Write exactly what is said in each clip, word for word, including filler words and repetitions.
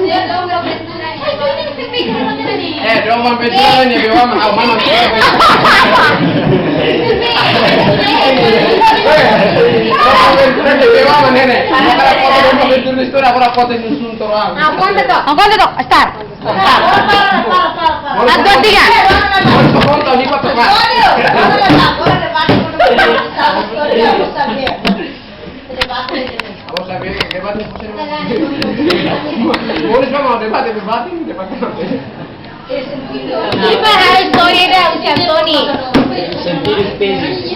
Eh, dong, Bang Pedro, ni, Bang, au, mana? Eh, dong, Bang Pedro, ni, Bang, mana, nenek? Agora foto, dong, Bang Pedro, ni, agora foto, ni, sunto, ah. Ah, konta to'ok. Ah, konta to'ok. Start. Start. Satu, dua, tiga. Konta, ni, konta, Pak. Vamos a ver, debate, pues, vamos a debate, debate, debate. Ipa hal istória ida, usia Tony. Sentido espécie.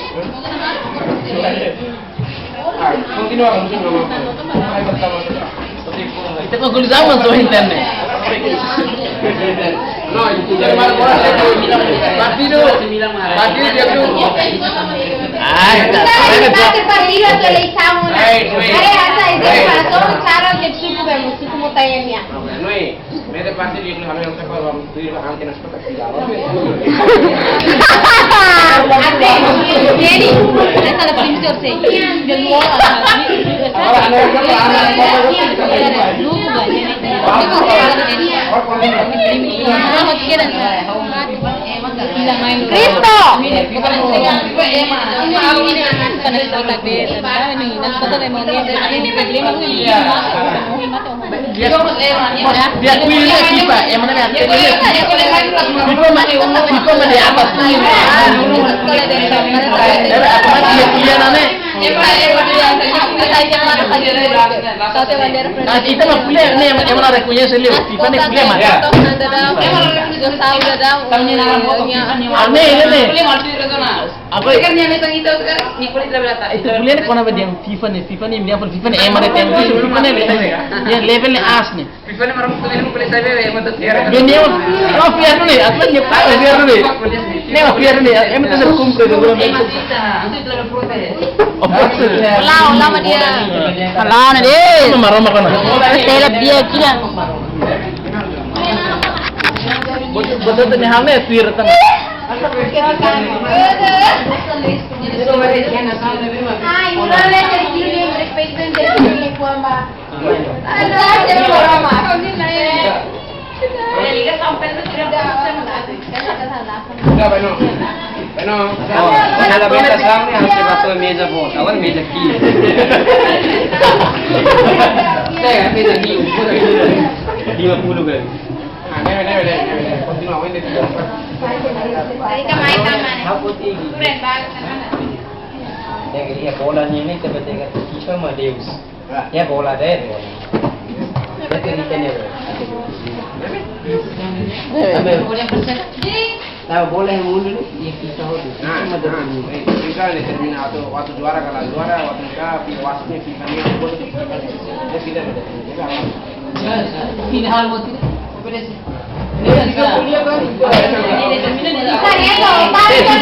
Ah, continua, continua. Ita konkluzaun mas ho internet. No, itu dari mana? Partidu. Partidu dia tu. Ah, ita. Partidu, partidu, eleisaun, né? Right, right. Are, asa, ide para todos, claro, que suku, suku mutaiania. No, eh. Mete pasti di iklan hamil, saya kalau tuh, antenas. Jadi, essa é a primeira sei. Cristo! Dia, dia kuliah FIFA, ema ne'ebé atu kuliah FIFA. FIFA mak, FIFA mak di atas. Era apa mak dia kuliah ne'e? Ah, ita mak kuliah ne'e, ema, ema la rekoñese liu. FIFA ne'e kuliah mak. Aneh, aneh. Apa? Itu kuliah ne'e kona-ba dehan FIFA ne'e, FIFA ne'e, dehan FIFA ne'e, ema dehan FIFA ne'e, FIFA ne'e, dehan level ne'e aas ne'e. FIFA ne'e maromak tu ne'e, não pode saber, ema tu tiara. Bem, ne'e, oh, fiar ne'e, atu ne'e, fiar ne'e. Ne'e, fiar ne'e, ema tu ser kumpre, ema tu tiara, não sei se ela protege. Oh, protege. Olá, olá, Maria. Olá, Maria. Maromak kona. Tela dia kira. Betul, betul tu ne'e hal ne'e, fiar tan. Ai, não é ter que respeito, não é ter que Enggak, bueno. Bueno, oh, kalau beta sama yang saya masuk meja bot, awal meja kiri. Saya meja kiri, ukuran lima puluh kali. Ah, ne'e, ne'e, ne'e, ne'e, ne'e. Kontinua, ini. Baik, baik, baik. Yang ini bola ni, ini tiba-tiba FIFA mak Deus. Ya, bola deh, bola. Betul, ini kan ya. Ambil. Tahu bola yang mundur ni, ya FIFA hotu. Nah, FIFA mak Deus. Nah, eh, FIFA ne'e determina atu, atu juara kalah juara, atu kalah, pi-, wasitnya FIFA ne'e, bola itu FIFA ne'e. Ya, FIFA ne'e. Ini hal mau tidak? Eh, FIFA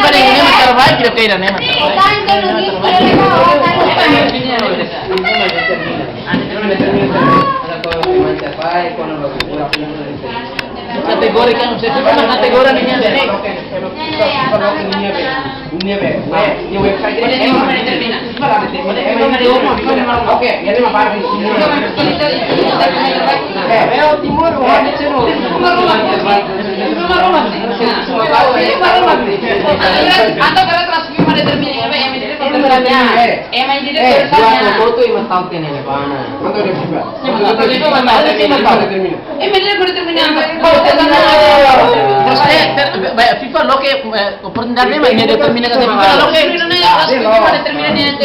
ne'e, ne'e mak terbaik, kita tidak, ne'e mak terbaik. Kategori kan, FIFA mak kategori ne'e. Dunia be, dunia be. Website ini ema determina. Oke, jadi apa? Eh, Timor, atau kalau transfer mak determina, ema, ema determina. Eh, ema determina. Eh, buat foto ema tahu kene ne bana. Foto determina. Foto determina. Ema determina. Terus, eh, ter-, ba-, FIFA loke, eh, oportunidade ne'e mak determina, FIFA loke.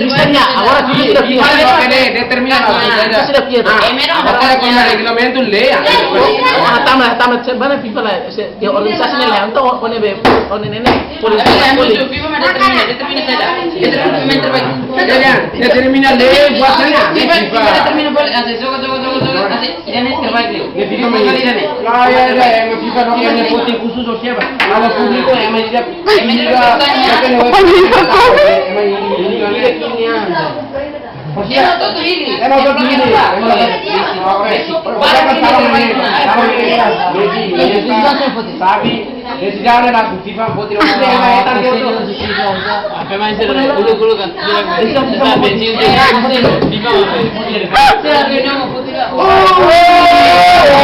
Misalnya, agora FIFA sudah FIFA. FIFA loke determina, ah, FIFA sudah FIFA. Ah, agora kona regulamentu, lei, ah. Ah, tama, tama, se bana FIFA la, se, ya, organisasi ne'e la, entaun, o ne'ebé, o ne'e, ne'e, polisi, FIFA mak determina, determina saida. Determina, determina lei, buat saida, FIFA. FIFA determina, boleh, ah, joga, joga, joga, joga, ah, ya, FIFA no, ema públiku, ema ida, ema ida, ema ida, ema ida. Ema ida, ema ida. Sabe, esse já não é nada, FIFA, vou tirar o. Apa main sih? Dulu, dulu kan. Sabe, cinta, cinta, FIFA. Será que não? Oi, oi, oi, oi,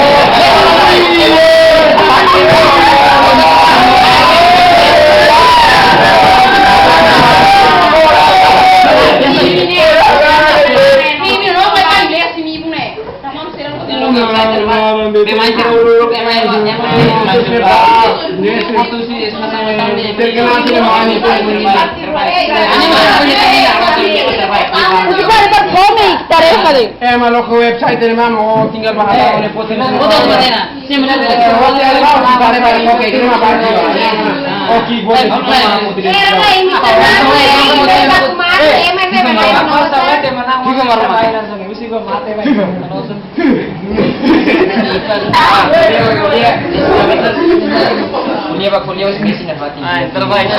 Uji pare ba komi, tarefa de. Eh, mas loke website ne'e, mano, tinggal bahasa, eh, ne'e potri. Foto, foto, na. Siempre. Eh, hotel, vamos, pare ba komi, que no me parece. Oke, vou. Era ba ini, eh, fica maroma. Fica maroma. Kuliah ba kuliah, usi mesi na fatin. Ah, terbaik.